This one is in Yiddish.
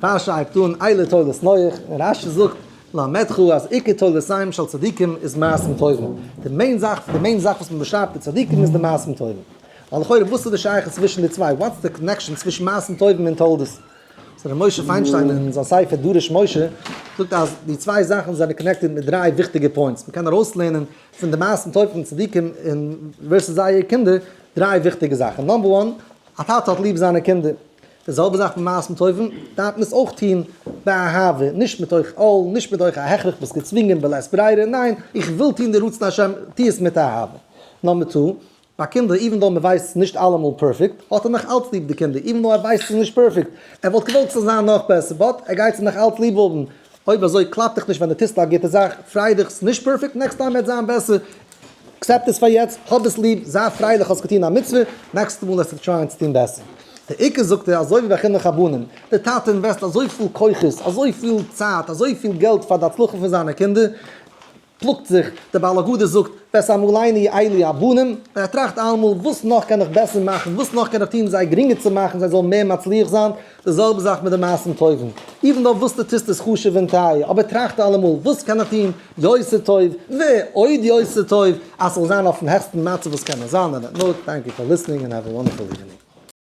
פרשה הייבט אן אלה תולדות נח, און רשי זאגט למדך אז עיקר תולדותיהם של צדיקים איז מעשים טובים, די main זאך, די main זאך וואס מען באשרייבט די צדיקים איז די מעשים טובים. ווייל לכאורה וואס איז די שייכות צווישן די צוויי, what's the connection צווישן מעשים טובים און תולדות? so ר' משה פיינשטיין אין זיין ספר דרש משה זאגט אז די צוויי זאכן זענען connected מיט דריי וויכטיגע points, מען קען ארויסלערנען פון די מעשים טובים פון צדיקים און versus זייערע קינדער דריי וויכטיגע זאכן, number one, א טאטע האט ליב זיינע קינדער, די זעלבע זאך מיט מעשים טובים, דארף מען עס אויך טון באהבה, נישט מתוך עול, נישט מתוך א הכרח ביסט געצווינגען בלית ברירה, ניין, איך וויל טון די רצון השם, טו עס מיט אהבה. number two, ביי קינדער, even though מען ווייסט ס'איז נישט אלעמאל perfect, האט ער נאך אלץ ליב די קינדער, even though ער ווייסט ס'איז נישט perfect, ער וואלט געוואלט ס'זאל זיין נאך בעסער, but ער גייט זיי נאך אלץ ליב האבן, אויב אזוי קלאפ דיך נישט ווען דו טוסט א גוטע זאך, פריי דיך, ס'איז נישט perfect, next time וועט זיין בעסער, accept עס פאר יעצט, האב עס ליב, זיי פרייליך האסט געטון א מצוה, נעקסטע מאל וועסטו try ען צו טון בעסער. דער עיקר זאגט ער, אזוי ווי ביי חינוך הבנים, דער טאטע invest אזויפיל כוחות, אזויפיל צייט, אזויפיל געלט פאר די הצלחה פון זיינע קינדער, פלאגט זיך, דער בעל הגדה זאגט, ואת עמלינו אלו הבנים, ער טראכט אלעמאל, וואס נאך קען איך בעסער מאכן, וואס נאך קען איך טון זיי גרינגער צו מאכן, זיי זאלן מער מצליח זיין, די זעלבע זאך מיט די מעשים טובים, even though וואס דו טוסט איז חשוב און טייער, אבער טראכט אלעמאל, וואס קען איך טון יותר טוב, ועוד יותר טוב, אז ס'זאל זיין אויפן העכסטן מצב וואס קען נאר זיין, on that note, thank you for listening and have a wonderful evening.